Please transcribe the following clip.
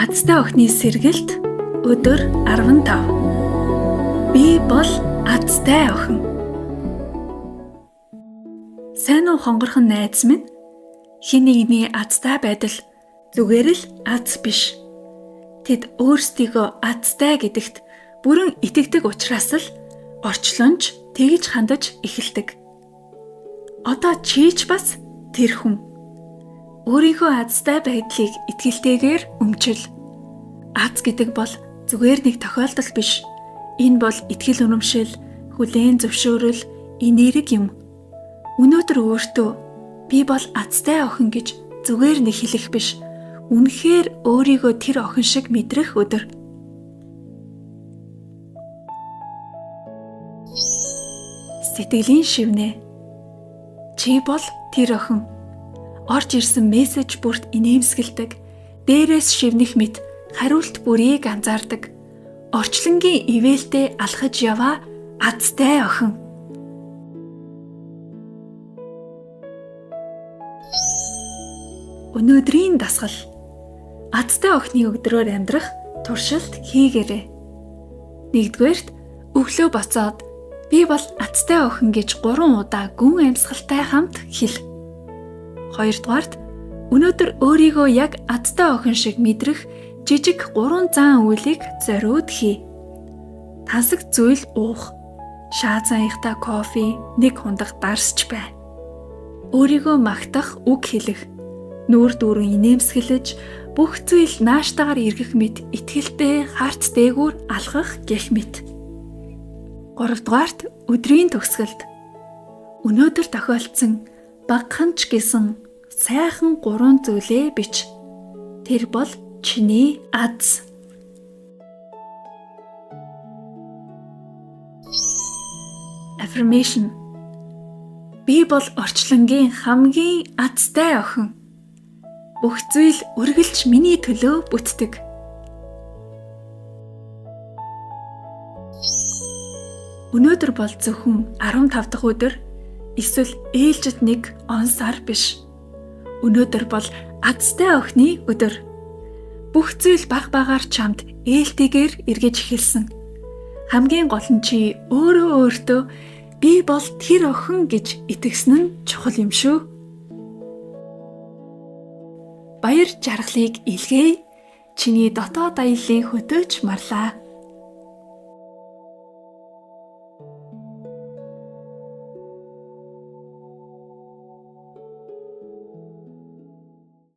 Азтай охины сэргэлт өдөр 15. Би бол азтай охин. Сайн уу хонгорхон найз минь? Хэн нэгний азтай байдал зүгээр л аз биш. Тэд өөрсдийгөө азтай гэдэгт бүрэн итгэдэг учраас л орчлонч тэгж хандаж эхэлдэг. Одоо чи ч бас тэр хүн. Өөрийнхөө азтай байдлыг итгэлтэйгээр өмчил. Аз гэдэг бол зүгээр нэг тохиолдол биш. Энэ бол итгэл үнэмшил, хүлээн зөвшөөрөл, энерги юм. Өнөөдөр өөртөө би бол азтай охин гэж зүгээр нэг хэлэх биш. Үнэхээр өөрийгөө тэр охин шиг мэдрэх өдөр. Сэтгэлийн шивнэ. Чи бол тэр охин. Орж ирсэн мессеж бүрт инээмсэгэлдэг. Дээрээс шивнэх мэт хариулт бүрийг анзаардаг. Орчлонгийн ивэлтэй алхаж яваа азтай охин. Өнөөдрийн дасгал. Азтай охины өдрөөр амьдрах туршилт хийгээрэй. Нэгдүгээрт өглөө боцоод би бол азтай охин гэж 3 удаа гүн амьсгалтай хамт хэл. Хоёрдугаарт өнөөдөр өөрийгөө яг азтай охин шиг мэдрэх жижиг 3 зан үйлийг зориуд хий. Тансаг зүйл уух, шаазан ихта кофе, нэг хундаг дарсч бай. Өөрийгөө магтах үг хэлэх, нүүр дүүрэн инээмсэглэж, бүх зүйл нааштайгаар эргэх мэт итгэлтэй харц дээгүүр алхах гэх мэт. Гуравдугаарт өдрийн төгсгөлд өнөөдөр тохиолдсон багахан ч гэсэн сайхан 3 зүйлээ бич. Тэр бол чиний аз. Affirmation. Би бол орчлонгийн хамгийн азтай охин. Бүх зүйл үргэлж миний төлөө бүтдэг. Өнөөдөр бол зөвхөн 15 дахь өдөр эсвэл ээлжид нэг он сар биш. Өнөөдөр бол азтай охины өдөр. Бүх зүйл баг багаар чамд ээлтэйгээр эргэж эхэлсэн. Хамгийн гол нь чи өөрөө өөртөө би бол тэр охин гэж итгэсэн нь чухал юм шүү. Баяр жаргалыг илгээе. Чиний дотоод аяллаа хөтөч марлаа.